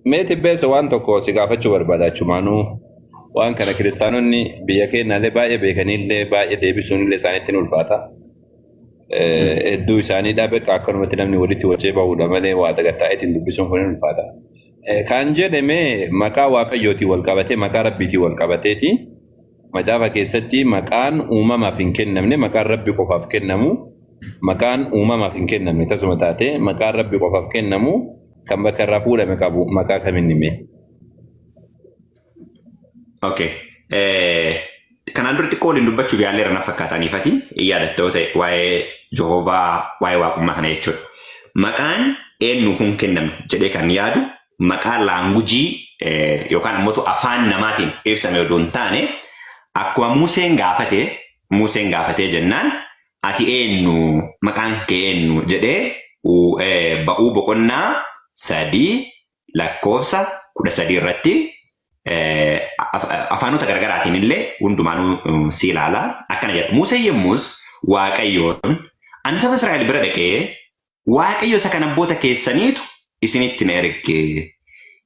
Mee Tibbeessa, waan tokko si gaafachuu barbaada. Achumaanuu waan kana kiristaanonni biyya keenyaallee baay'ee beekanillee baay'ee deebisuun illee isaanitti ni ulfaata. Hedduu isaanii dhabe akkanumatti namni walitti wacee bahuudha malee waa dagattaa'eetiin dubbisuun kun ni ulfaata. Kan jedhame maqaa Waaqayyootiin wal qabatee, maqaa Rabbiitiin wal qabateeti. Macaafa keessatti maqaan uumamaaf hin kennamne, maqaan Rabbi qofaaf kennamu, maqaan uumamaaf hin kennamne tasuma taate, maqaan Rabbi qofaaf kennamu kan bakka irraa fuudhame qabu maqaa kamiin hime? Okay. Kanaan dura xiqqoo waliin dubbachuuf yaalleera na fakkaataniifati yaadattoo ta'e waa'ee Jehovaa, waa'ee waaqummaa kana jechuudha. Maqaan eenyuuf hin kennamne jedhee kan yaadu maqaa language yookaan immoo afaan namaatiin ibsame odoo hin taane, akkuma Museen gaafatee jennaan, "Ati eenyu? Maqaan kee eenyu?" jedhee, Ba'uu boqonnaa 3 lakkoofsa 13 irratti afaanota garaagaraatiin illee hundumaanuu si ilaala. Akkana jedha. Museen yommus Waaqayyoon, "Ani saba Israa'el bira dhaqee, 'Waaqayyo isa kan abboota keessaniitu isinitti na erge'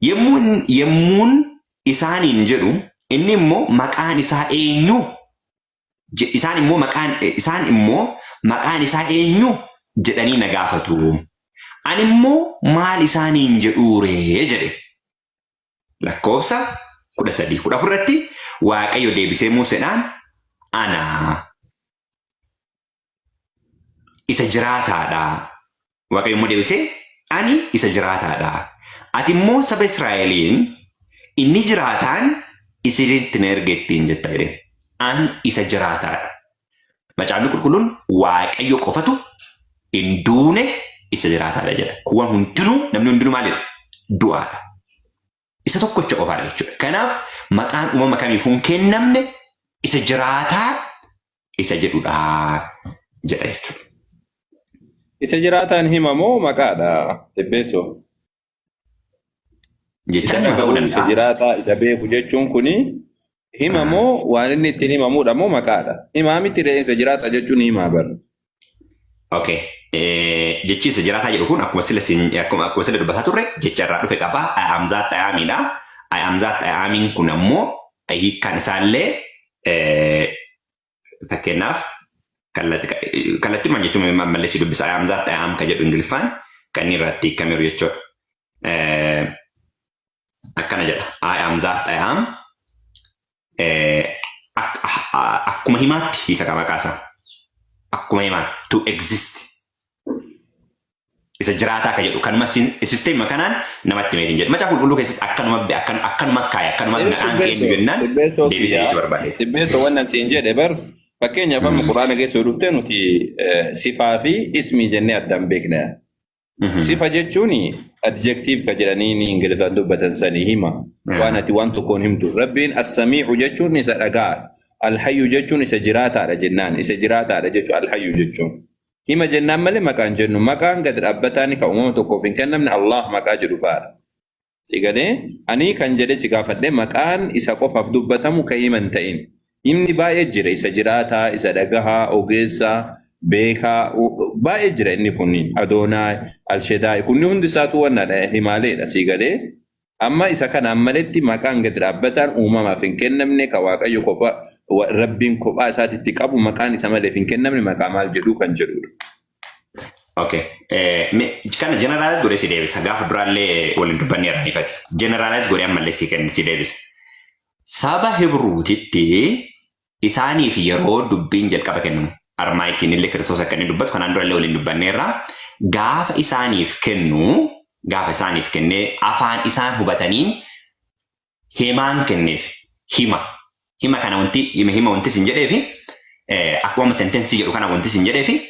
yommuun isaaniin jedhu, inni immoo 'Maqaan isaa eenyu?' Isaan immoo 'Maqaan isaa eenyu?' jedhanii na gaafatu. Ani immoo maal isaaniin jedhuuree?" jedhe. Lakkoofsa 13, 14 irratti Waaqayyo deebisee Museedhaan, "Ana isa jiraataadha." Waaqayyo immoo deebisee, "Ani isa jiraataadha. Ati immoo saba Israa'eliin, 'Inni jiraataan isinitti na erge' ittiin jetta" jedhe. An isa jiraataadha. Macaafni Qulqulluun Waaqayyo qofatu hin duune, isa jiraataadha jedha. Kuwwan hundinuu, namni hundinuu maalidha? Du'aadha. Isa tokkocha qofaadha jechuudha. Kanaaf maqaan uumama kamiifuu hin kennamne isa jiraataa isa jedhudha jedha jechuudha. Isa jiraataan hima moo maqaadha, Tibbeessoo? Isa Jechaan hima ta'uu dhaga'u, isa danda'a. jiraataa, isa beeku jechuun kuni hima moo waan inni ittiin himamuudha moo maqaadha? Himaa miti ree? Isa jiraataa jechuun himaa bara. Okay. Jechi isa jiraataa jedhu kun akkuma sila dubbataa turre jecha irraa dhufe qaba. I am that I amidha. I am that I amiin kun ammoo hiikkaan isaallee fakkeenyaaf kallattiimaan jechuun mallee si dubbisa. I am that I am kan jedhu Ingiliffaan kan inni irratti hiikameeru jechuudha. Akkana jedha. I am that I am akkuma himaatti hiika qaba maqaa. Akkuma himaatti, to exist. Isa jiraataa akka jedhu kanuma system kanaan namatti meetiin jedhu. Macaafa Qulqulluu keessatti akkanuma akkanuma kaaya, akkanuma maqaan keenyu jennaan Tibbeessoo deebisee kiyya. jechuu barbaade. Tibbeessoo, wannan siin jedhe bar, fakkeenyaaf amma Quraana keessa yoo dhufte, nuti sifaa fi ismii jennee addaan beekna. Sifa jechuun adjective ka jedhanii ni Ingiliffaan dubbatan sanii hima. Waan ati waan tokkoon himtu. Rabbiin as-samii'u jechuun isa dhagaa. Alhayyu jechuun isa jiraataadha jennaan. Isa jiraataadha jechuun alhayyu jechuun. Hima jennaan malee maqaan jennu. Maqaan gad dhaabbataan kan uumama tokkoof hin kennamne Allah maqaa jedhu fa'aadha. Si galee? Ani kan jedhe si gaafadhe, maqaan isa qofaaf dubbatamu kan hima hin ta'in. Himni baay'ee jira. Isa jiraataa, isa dhagahaa, ogeessaa, beekaa baay'ee jira inni kunniin. Adoonaay, Alshedaay, kunni hundi isaatu wannaadha, himaaleedha, si galee? Amma isa kanaan maletti maqaan gadi dhaabbataan uumamaaf hin kennamne ka Waaqayyo kophaa, Rabbiin kophaa isaatitti qabu, maqaan isa maleef hin kennamne maqaa maal jedhu kan jedhudha. Okay. Kana generalize godhee si deebisa. Gaafa duraallee waliin dubbannee irraa. Generalize godhee ammallee si kenna, si deebisa. Saba Hibruutitti isaaniif yeroo dubbiin jalqaba kennamu, Armaayikiin illee Kiristoos akka inni dubbatu kanaan durallee waliin dubbanneerra. Gaafa isaaniif kennu, gaafa isaaniif kennee afaan isaan hubataniin himaan kenneef hima. Hima kana wanti hima wanti isin jedheefi, akkuma sentence jedhu kana wanti isin jedheefi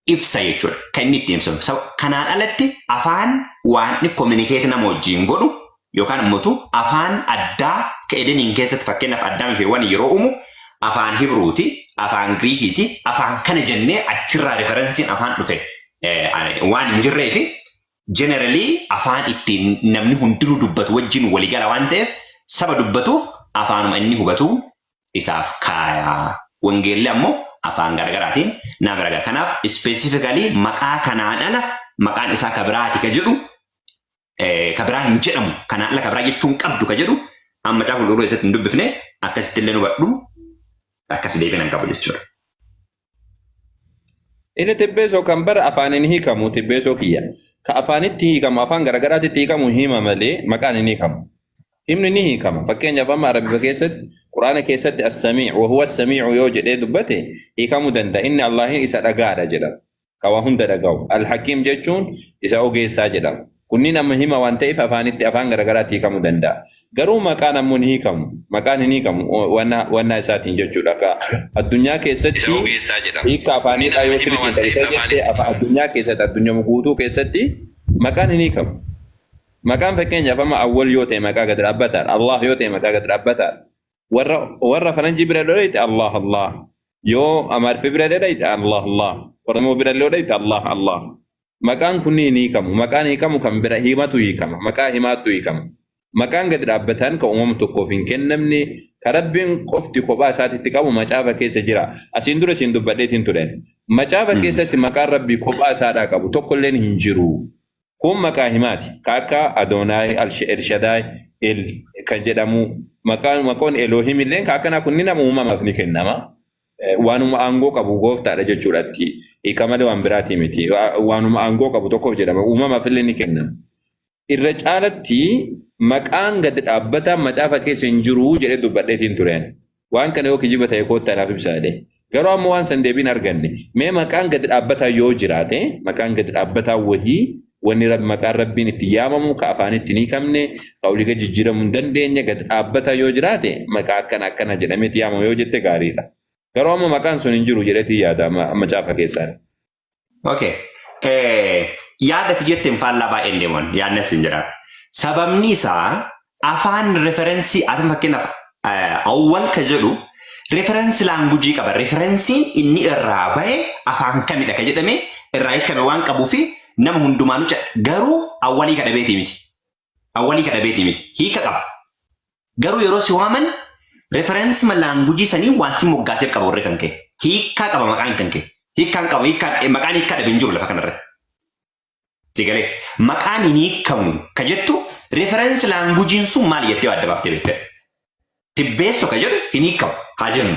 ibsa jechuudha. Kan inni ittiin ibsamu. Kanaan alatti afaan waan inni communicate nama wajjin godhu yookaan immoo afaan addaa ka Edeniin keessatti, fakkeenyaaf Addaam fi Hewwan yeroo uumu afaan Hibruuti, afaan Giriikiiti, afaan kana jennee achirraa referenceiin afaan dhufe waan hin jirree fi generally afaan ittiin namni hundinuu dubbatu wajjin waligala waan ta'eef, saba dubbatuuf afaanuma inni hubatu isaaf kaayaa. Wangeelli ammoo afaan garaagaraatiin nama bira gaha. Kanaaf specifically maqaa kanaan ala maqaan isaa ka biraati ka jedhu Ka biraa hin jedhamu. Kanaan ala ka biraa jechuu hin qabdu ka jedhu amma Macaafa Qulqulluu keessatti hin dubbifne, akkasitti illee hubadhu, akkas deebiin hin qabu jechuudha. Inni tibbeesoo kan bara afaaniin hiikamu, tibbeesoo kiyya. Ka afaanitti hiikamu, afaan garagaraatitti hiikamu hima malee maqaan hin hiikamu. Himni ni hiikama. Fakkeenyaaf amma Arabifa keessatti, Quraana keessatti as-samii'u wa huwa as-samii'u yoo jedhee dubbate hiikamuu danda'a. Inni Allaahin isa dhagaadha jedhama. Ka waa hunda dhaga'u. Al-Hakiim jechuun isa ogeessaa jedhama. Kunniin amma hima waan ta'eef afaanitti afaan garagaraatti hiikamuu danda'a. Garuu maqaan ammoo hin hiikamu. Maqaan hin hiikamu wannaa isaatiin jechuudha. Ka addunyaa keessatti hiika afaaniidhaa yoo sirriitti hin ta'e jette addunyaa keessatti, addunyaa guutuu keessatti maqaan hin hiikamu. Maqaan fakkeenyaaf amma Awwal yoo ta'e maqaa gad dhaabbataadha. Allah yoo ta'e maqaa gad dhaabbataadha. Warra faranjii bira dhayte Allah Allah. Yoo Amaariffa bira dhayte Allah Allah. Oromoo bira illee dhayte Allah Allah. Maqaan kunniin hin hiikamu. Maqaan hiikamu kan bira himatu hiikama. Maqaa himaatu hiikama. Maqaan gad dhaabbataan kan uumama tokkoof hin kennamne, kan Rabbiin qofti kophaa isaatitti qabu macaafa keessa jira. Asiin dura isin dubbadheetiin ture. Macaafa keessatti maqaan Rabbii kophaa isaadhaa qabu tokkolleen hin jiru. Kun maqaa himaati. Ka akka Adoonaay, Elshadaay, El kan jedhamu maqaan maqoon Elohim illee ka akkanaa kunniin nama uumamaaf ni kennama. Waanuma aangoo qabu gooftaadha jechuudhaatti. Hiika malee waan biraatii miti. Waanuma aangoo qabu tokkoof jedhama. Uumamaaf illee ni kennama. Irra caalatti maqaan gad dhaabbataan macaafa keessa hin jiru jedhee dubbadheetiin tureen. Waan kana yoo kijiba ta'e koottaa naaf ibsaa jedhee. Garuu ammoo waan san deebiin arganne. Mee maqaan gad dhaabbataa yoo jiraate, maqaan gad dhaabbataa wahii wanni maqaan Rabbiin itti yaamamu ka afaanitti hin hiikamne, ka olii gad jijjiiramuu hin dandeenye gad dhaabbataa yoo jiraate, maqaa akkana akkana jedhamee itti yaamamu yoo jette gaariidha. Garuu ammoo maqaan sun hin jiru jedheetiin yaada macaafa keessaan. Okay. Yaada ati jetteen faallaa baay'een deeman yaadni as hin jira. Sababni isaa afaan reference ati fakkeenyaaf awwal ka jedhu reference language qaba. Referensiin inni irraa bahe afaan kamidha ka jedhame irraa hiikame waan qabuu fi nama hundumaanuu garuu awwalii ka dhabeetii miti. Awwalii ka dhabeetii miti. Hiika qaba. Garuu yeroo si waaman reference language sanii waan si moggaaseef qaba warri kan ka'e. Hiikkaa qaba maqaan kan ka'e. Hiikkaan qabu, hiikkaan maqaan hiikkaa dhabe hin jiru lafa kanarratti. Si galee maqaan hin hiikamu ka jettu reference languageiin sun maal jettee adda baaftee beekte. Tibbeesso ka jedhu hin hiikamu haa jennu.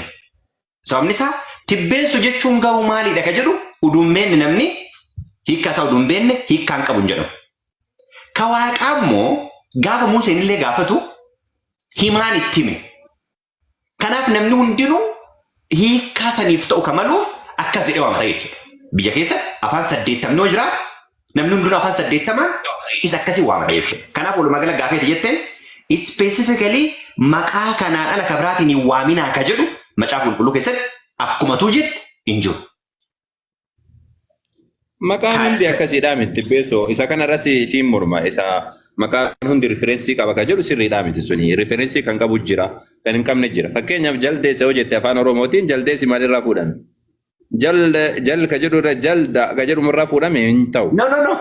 Sababni isaa tibbeessu jechuun garuu maalidha ka jedhu utuu hin beekne, namni hiikkaa isaa utuu hin beekne hiikkaan qabu hin jedhamu. Ka waaqaa immoo gaafa Museen illee gaafatu himaan itti hime. Kanaaf namni hundinuu hiikkaa saniif ta'u ka maluuf akkas jedhee waamata jechuudha. Biyya keessatti afaan 80 yoo jiraatu namni hundinuu afaan 80n isa akkasii waamata jechuudha. Kanaaf walumaa gala gaafeeti jetteen specifically maqaa kanaan ala ka biraatiin hin waaminaa ka jedhu Macaafa Qulqulluu keessatti akkumatuu jette hin jiru. Maqaan hundi akkasiidhaa miti beesoo, isa kanarra siin morma. Isa maqaan hundi reference qaba ka jedhu sirriidhaa miti suni. Reference kan qabu jira, kan hin qabne jira. Fakkeenyaaf jaldeessa yoo jette afaan Oromootiin jaldeessi maalirraa fuudhame? Jal jal ka jedhu irra jalda ka jedhu irraa fuudhame hin ta'u. No, no, no.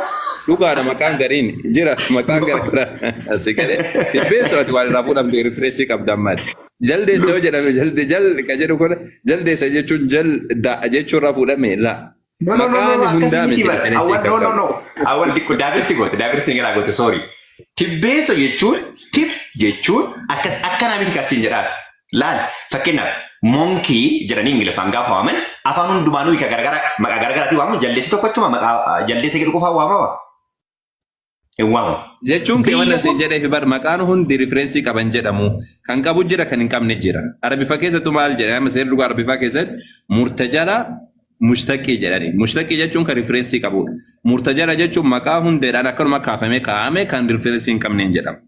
Dhugaadha, maqaan gariin jira, maqaan garaagaraa si galee. Tibbeessoo, ati waan irraa fuudhamte reference qabda ammaati. Jaldeessa yoo jedhame jalde jal ka jedhu kun jaldeessa jechuun jal da jechuun irraa fuudhame la. No, no, no, no, Maqaan no, hundaa akkasii miti miti bara. reference Awwal, kan no, no, qabu. no. Awwal diqqo daabirti goote, daabirti garaa goote, sorry. Tibbeesso jechuun, tib jechuun akkas akkanaa miti kasiin jedhaa. Laal, fakkeenyaaf monkey jedhanii Ingiliffaan gaafa waaman afaan hundumaanuu hiika garagara maqaa garagaraatiin waamu, jaldeessi tokkochuma maqaa jaldeessa jedhu qofaa waamama. Hin waamamu. Jechuun kee wanna Biyya siin kun jedheef bar maqaan hundi reference qaban jedhamu, kan qabu jira, kan hin qabne jira. Arabifaa keessattuu maal jedhani, amma seerri dhugaa Arabifaa keessatti murtajala mushtaqii jedhani. Mushtaqii jechuun kan reference qabudha. Murtajala jechuun maqaa hundeedhaan akkanuma kaafamee kaa'ame kan reference hin qabneen jedhama.